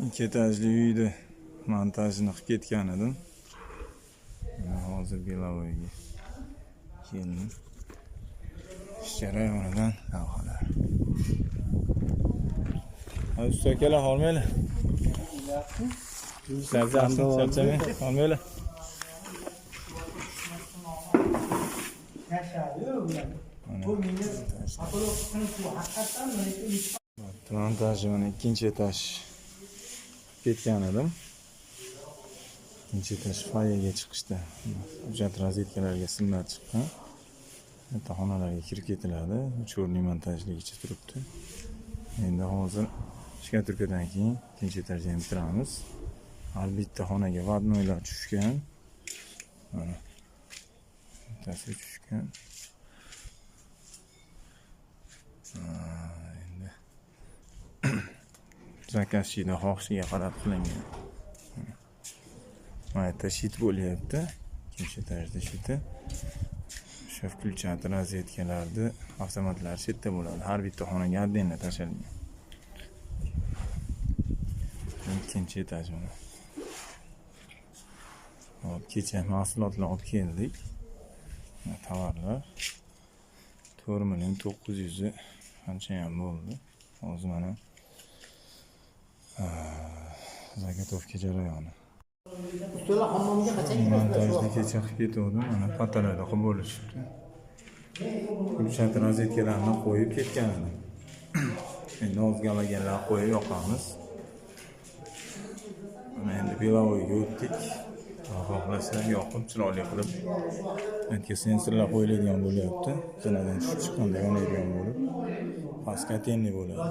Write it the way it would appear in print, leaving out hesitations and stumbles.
Ikki etajli uyni montajini qilib ketgan edim. Mana hozir Belovoyga keldim. Ish jarayonidan lavhalar. Ha, usta akalar, hormanglar. Ishlar yaxshi, charchamang, hormanglar. Montajni mana ikkinchi etaj ketgan edim. Ikkinchi etaj foyega chiqishda hujjat rozetkalarga simlar chiqqan. Bitta xonalarga kirib ketiladi. 3 o'rinli montajligicha turibdi. Endi hozir shkaturkadan keyin ikkinchi etajni ham bitiramiz. Har bitta xonaga vadnoylar tushgan. Mana bittasi tushgan. Endi zakazchiyni xohishiga qarab qilingan. Mana yerda shit bo'lyapti. Ikkinchi etajda shiti. O'sha включатель rozetkalarni avtomatlar shetda bo'ladi. Har bitta xonaga отдельно tashalgan. Ikkinchi etaj mana. Hop, kecha mahsulotlar olib keldik. Tovarlar 4 900 qancha ham bo'ldi. Hozir mana zagotovka jarayoni. Ustalar hammomga qachon kirasizlar? Montajni kecha qilib ketgandim, mana patalarda qilib bo'lishibdi. Включатель rozetkalarni qo'yib ketgan edim. Endi hozir galogenlar qo'yib yoqamiz. Mana endi Belovoyga o'tdik. Xohlasa yoqib chiroyli qilib aytga sensorlar qo'yiladigan bo'lyapti. Zinadan tushib chiqqanda yonadigan bo'lib, pastga tenli bo'ladi.